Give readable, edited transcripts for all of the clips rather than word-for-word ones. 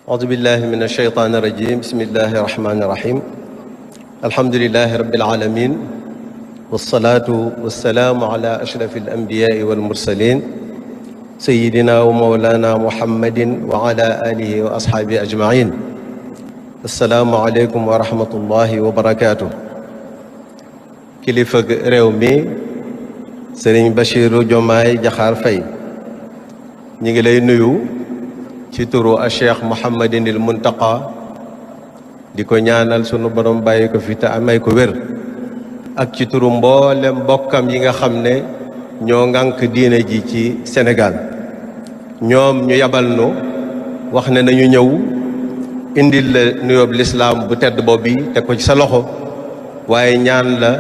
أعوذ بالله من الشيطان الرجيم بسم الله الرحمن الرحيم الحمد لله رب العالمين والصلاة والسلام على أشرف الأنبياء والمرسلين سيدنا ومولانا محمد وعلى آله وأصحابه أجمعين السلام عليكم ورحمة الله وبركاته kilifa réew mi Serigne Bassirou Diomaye Diakhar Faye ñi ngi lay nuyu ci turu a Cheikh Mouhamadinil Muntaqa di ko ñaanal sunu borom bàyyi ko fi te amay ko wér ak ci turu mboolem mbokkam yi nga xam ne ñoo ŋànk diine ji ci Sénégal ñoom ñu yabal nu wax ne nañu ñëw indil la nuyoob lislaam bu tedd boobu te ko ci sa loxo waaye ñaan la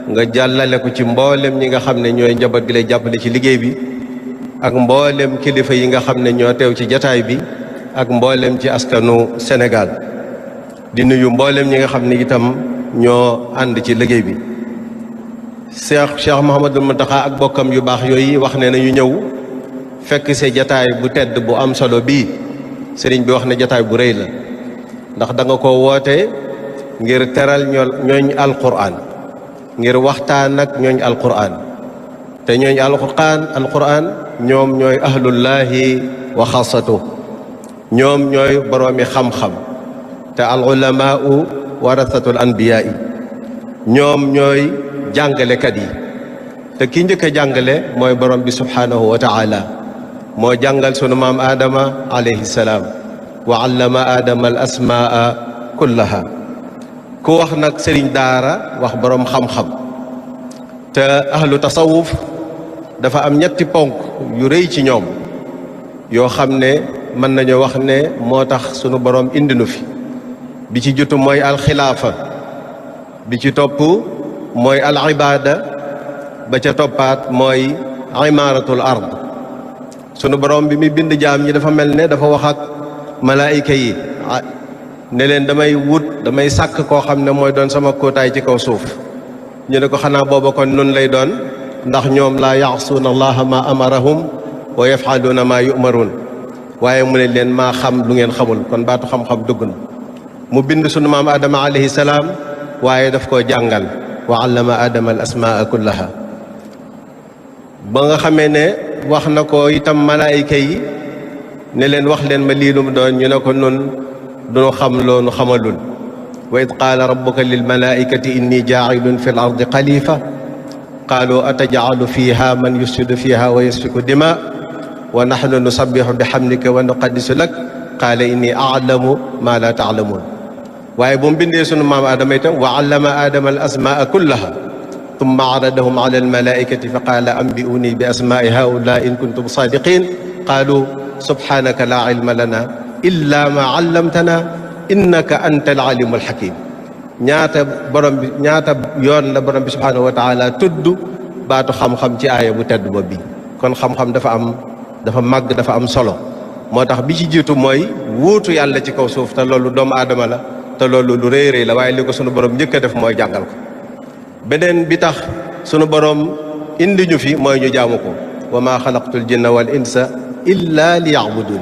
nga jàllale ko ci mboolem ñi nga xam ne ñooy njaboot gi lay jàppale ci liggéey bi ak mboolem kilifa yi nga xam ne ñoo teew ci jataay bi ak mboolem ci askanu Sénégal di nuyu mboolem ñi nga xam ne itam ñoo ànd ci liggéey bi Cheikh Mouhamadul Mountakha ak bokkam yu baax yooyu wax ne nañu ñëw fekk see jataay bu tedd bu am solo bii sëriñ bi wax ne jataay bu rëy la ndax da nga ko woote ngir teral ñooñ alquran ngir waxtaan ak ñooñ alquran te ñooñ alquran ñoom ñooy ahlullahi wa xaasatu ñoom ñooy boroomi xam-xam te al ulamaau warasatul anbiyaa yi ñoom ñooy jàngalekat yi te ki njëkk a jàngale mooy borom bi subhaanahu wa taala moo jàngal sunu maam aadama alayhi salaam wa allama aadama al asmaa kullaha ku wax nag sëriñ daara wax boroom xam-xam te ahlu tasawuf dafa am ñetti ponk yu rëy ci ñoom yoo xam ne mën nañu wax ne moo tax sunu boroom indi nu fi bi ci jutu mooy alxilaafa bi ci topp mooy al ibaada ba ca toppaat mooy imaaratul ard sunu boroom bi muy bind jaam ñi dafa mel ne dafa wax ak malaayika yi ne leen damay sàkk koo xam ne mooy doon sama kóotaay ci kaw suuf ñu ne ko xanaa booba kon nun lay doon ndax ñoom laa yaasuuna allaha ma amarahum wa yafaluuna maa yumaruun waaye mu ne leen maa xam lu ngeen xamul kon baatu xam-xam dugg na mu bind sunu maam adama alayhi salaam waaye daf koo jàngal wa allama adama al asmaa kullaha ba nga xamee ne wax na ko itam malaayika yi ne leen wax leen ma lii lu mu doon ñu ne ko nun duñu xam loonu xamalul wa id qaala rabbuka lil malaikati inni jaacilun fi l ardi xalifa qaalu atajcalu fiha man yufsidu fiha wa yasfiku dima wa naxnu nusabixu bi xamdika wa nuqaddisu lak qaala inni aclamu ma la taclamuun waaye bu mu bindee sunu maam aadama itam wa allama aadama al asmaa kullaha tumma aradahum ala al malaikati fa qaala ambi'uni bi asmaai haula in kuntum saadiqin qaalu subhanaka la ilma lana illa ma allamtana innaka anta al alimul hakim ñaata yoon la borom bi subhanahu wa taala tudd baatu xam-xam ci aaya bu tedd bi kon xam-xam dafa màgg dafa am solo moo tax bi ci jiitu mooy wuutu yàlla ci kaw suuf te loolu doomu aadama la te loolu lu rëy rëy la waaye li ko sunu borom njëkk a def mooy jàngal ko beneen bi tax sunu borom indi ñu fi mooy ñu jaamu ko wa ma xalaqtul jinna wal insa illa li ya'budun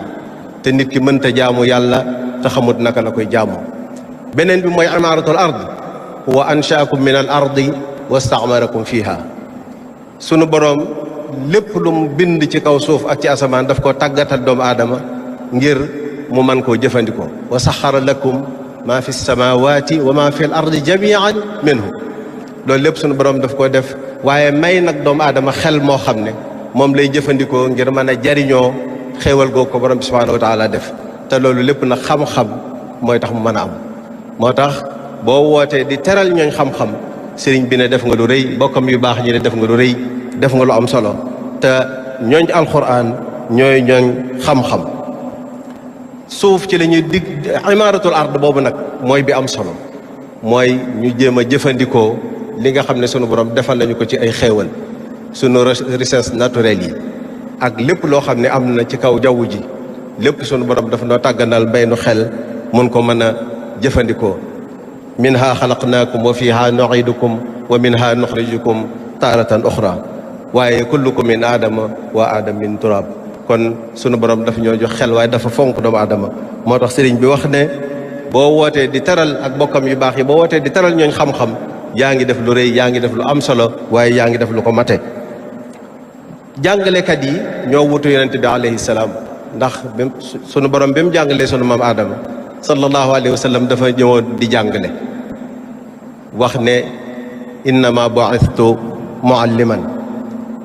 te nit ki mënta jaamu yàlla te xamut naka la koy jaamu beneen bi mooy imaaratul ard wa anshaakum min al ardi wastaamarakum fiha sunu boroom lépp lu mu bind ci kaw suuf ak ci asamaan daf ko tàggatal doomu aadama ngir mu mën koo jëfandikoo wa saxara lakum ma fi samawati wa ma fi l ardi jamian minhu loolu lépp sunu boroom daf ko def waaye may nag doomu aadama xel moo xam ne moom lay jëfandikoo ngir mën a jariñoo xéewal googu ko borom bi subhanahu wa taala def te loolu lépp nag xam-xam mooy tax mu mën a am moo tax boo wootee di teral ñooñ xam-xam sëriñ bi ne def nga lu rëy bokkam yu baax ñi ne def nga lu rëy def nga lu am solo te ñooñ alquran ñooy ñooñ xam-xam suuf ci la ñuy dig imaaratul ard boobu nag mooy bi am solo mooy ñu jéem a jëfandikoo li nga xam ne sunu borom defal nañu ko ci ay xéewal sunu richesse naturelle yi ak lépp loo xam ne am na ci kaw jaww ji lépp sunu borom dafa noo tàgganal mbay nu xel mun ko mën a jëfandikoo minha xalaqnaakum wa fiha nuidukum wa minha nuxrijukum taaratan uxra waaye kullukum min aadama wa aadam min turab kon sunu borom dafa ñoo jox xel waaye dafa fonk doomu aadama moo tax sëriñ bi wax ne boo wootee di teral ak bokkam yu baax yi boo wootee di teral ñooñ xam-xam yaa ngi def lu rëy yaa ngi def lu am solo waaye yaa ngi def lu ko mate. jàngalekat yi ñoo wutu yonente bi alayhi salaam ndax sunu borom bi mu jàngalee sunu maam Aadama sallallahu alayhi wa sallam dafa ñëwoon di jàngale wax ne innama bu'ithtu mualliman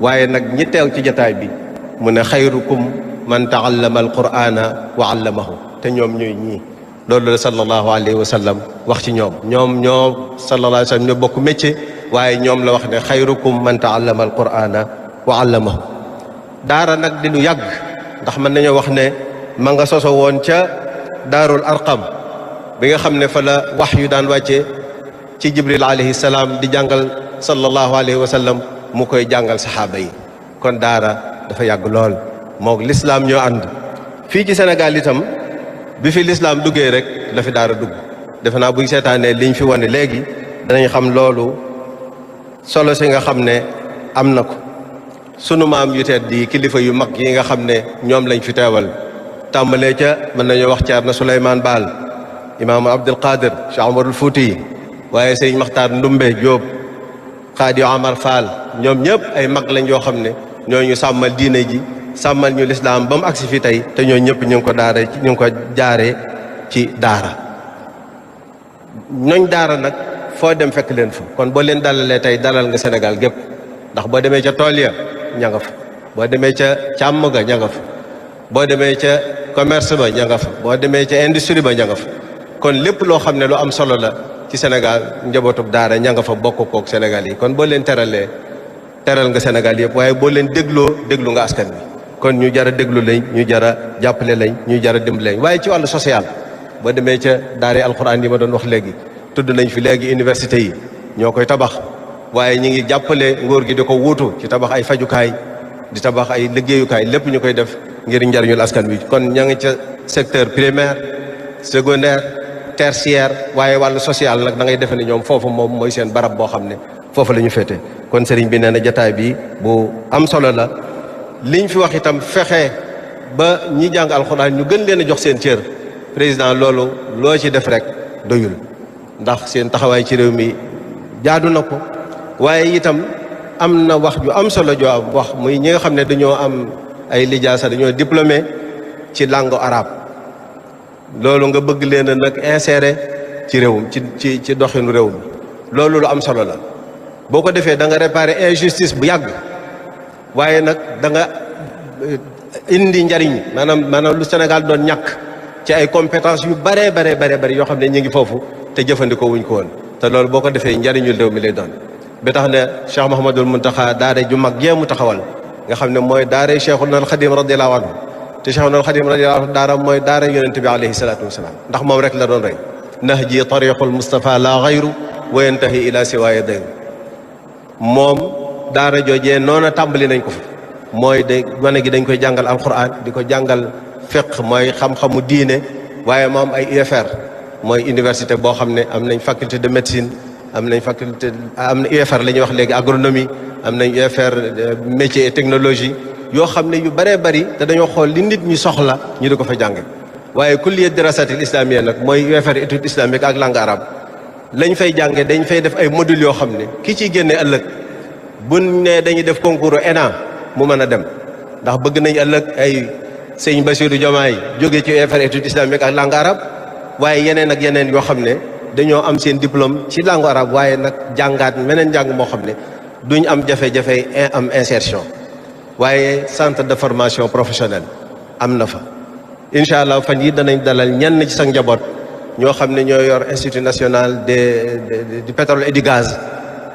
waaye nag ñi teew ci jataay bi mu ne xayrukum man taallama alqur'ana wa allamahu te ñoom ñooy ñii loolu la sallallahu alayhi wa sallam wax ci ñoom ñoo sallallahu alayhi wa sallam ñoo bokk métier waaye ñoom la wax ne xayrukum man taallama alqur'ana wa allamahu. daara nag di lu yàgg ndax mën nañoo wax ne ma nga soso woon ca daarul arqam bi nga xam ne fa la wax yu daan wàcce ci jibril alayhi salaam di jàngal sallallahu alayhi wa sallam mu koy jàngal saxaaba yi kon daara dafa yàgg lool moog lislaam ñoo ànd. fii ci Sénégal itam bi fi lislaam duggee rek la fi daara dugg defe naa buy seetaanee liñ fi wane léegi danañ xam loolu solo si nga xam ne am na ko. sunu maam yu tedd di kilifa yu mag yi nga xam ne ñoom lañ fi teewal tàmbalee ca mën nañoo wax Ceerno Souleymane Baal imaamu Abdul Qadir Cheikh Omarul Fouti waaye sëñ Maxtaar Ndumbe Jóob Xaadi Omar Fall ñoom ñëpp ay mag lañ yoo xam ne ñooñu sàmmal diine ji sàmmal ñu lislaam ba mu agsi fi tey te ñoo ñëpp ñu ngi ko jaaree ci daara. ñooñ daara nag foo dem fekk leen fa kon boo leen dalalee tey dalal nga Sénégal gépp ndax boo demee ca tool ya ña nga fa boo demee ca càmm ga ña nga fa boo demee ca commerce ba ña nga fa boo demee ca industrie ba ña nga fa kon lépp loo xam ne lu am solo la ci Sénégal njabootub daara ña nga fa bokk kook Sénégal yi kon boo leen teralee teral nga Sénégal yëpp waaye boo leen déglu nga askan bi kon ñu jara déglu lañ ñu jara jàppale lañ ñu jara dimbali lañ waaye ci wàllu social boo demee ca daara alxuraan yi ma doon wax léegi tudd nañ fi léegi université yi ñoo koy tabax waaye ñi ngi jàppale nguur gi di ko wuutu ci tabax ay fajukaay di tabax ay liggéeyukaay lépp ñu koy def ngir njariñul askan wi kon ña ngi ca secteur primaire secondaire tertiaire waaye wàllu social nag da ngay defe ne ñoom foofu moom mooy seen barab boo xam ne foofu la ñu féete kon sëriñ bi nee na jataay bi bu am solo la liñ fi wax itam fexe ba ñi jàng alxuraan ñu gën leen a jox seen cër président loolu loo ci def rek doyul ndax seen taxawaay ci réew mi jaadu na ko waaye itam am na wax ju am solo joo am wax muy ñi nga xam ne dañoo am ay lijaasa dañoo diplômé ci langue arabe loolu nga bëgg leen a nag insérer ci réew ci doxinu réew mi loolu lu am solo la boo ko defee da nga réparer injustice bu yàgg waaye nag da nga indi njariñ maanaam lu Sénégal doon ñàkk ci ay compétences yu bare yoo xam ne ñu ngi foofu te jëfandikoo wuñ ko woon te loolu boo ko defee njariñul réew mi lay doon ba tax ne Cheikh Mouhamadul Muntaxa daare ju mag jéemu taxawal nga xam ne mooy daare Cheikhul Xadim radiyallahu anhu te Cheikhul Xadim radiyallahu anhu daara mooy daare yonente bi alayhi salaatu wasalaam ndax moom rek la doon rey nahji tariqul Mustafa la gayru wa yantahi ila siwaaya dayru moom daara joojee noona tàmbali nañ ko fa mooy de gone gi dañ koy jàngal alquran di ko jàngal fiqh mooy xam-xamu diine waaye moom ay UFR mooy université boo xam ne am nañ faculté de médecine am na UFR la ñuy wax léegi agronomie am nañ UFR métier et technologie yoo xam ne yu bëree bëri te dañoo xool li nit ñi soxla ñu di ko fa jànge waaye kulliyat dirasatil islamiyya nag mooy UFR étude islamique ak langue arabe lañ fay jànge dañ fay def ay modules yoo xam ne ki ciy génne ëllëg buñ ne dañuy def concours ENA mu mën a dem ndax bëgg nañ ëllëg ay sëñ Bassirou Diomaye jóge ci UFR étude islamique ak langue arabe waaye yeneen ak yeneen yoo xam ne dañoo am seen diplôme ci langue arabe waaye nag jàngaat meneen njàng moo xam ne duñ am jafe-jafe am insertion waaye centre de formation professionnelle am na fa incha allah fan yi danañ dalal ñenn ci sa njaboot ñoo xam ne ñoo yor institut national du pétrole et du gaz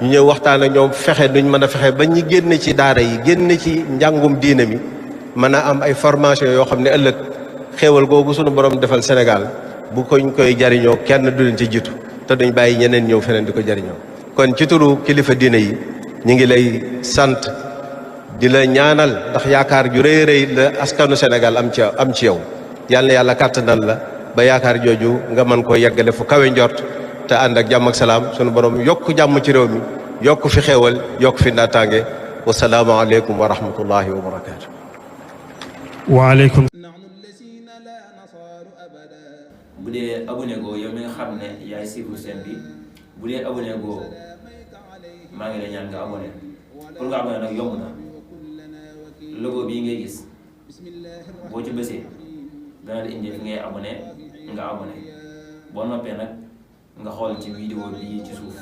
ñu ñëw waxtaan ak ñoom fexe duñ mën a fexe ba ñi génn ci daara yi génn ci njàngum diine mi mën a am ay formation yoo xam ne ëllëg xéewal googu sunu borom defal Sénégal bu koñ koy jariñoo kenn du leen ci jiitu te duñ bàyyi ñeneen ñëw feneen di ko jariñoo kon ci turu kilifa diine yi ñu ngi lay sant di la ñaanal ndax yaakaar ju rëy rëy la askanu Sénégal am ci yow yàlla na yàlla kàttanal la ba yaakaar jooju nga mën koo yeggale fu kawe njort te ànd ak jàmm ak salaam sunu borom yokk jàmm ci réew mi yokk fi xéewal yokk fi naataange wasalaamu aleykum wa rahmatullahi wa barakaatu. waaleykum. bu dee abonné goo yow mi nga xam ne yaay suivre chaîne bi bu dee abonné goo maa ngi lay ñaan nga abonné pour nga abonné nag yomb na logo bii ngay gis boo ci bësee dana la indi fi ngay abonné nga abonné boo noppee nag nga xool ci vidéo bii ci suuf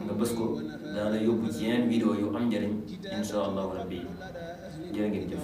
nga bës ko dana la yóbbu ci yeneen vidéo yu am njëriñ insha allahu rabbi jërë ngeen jëf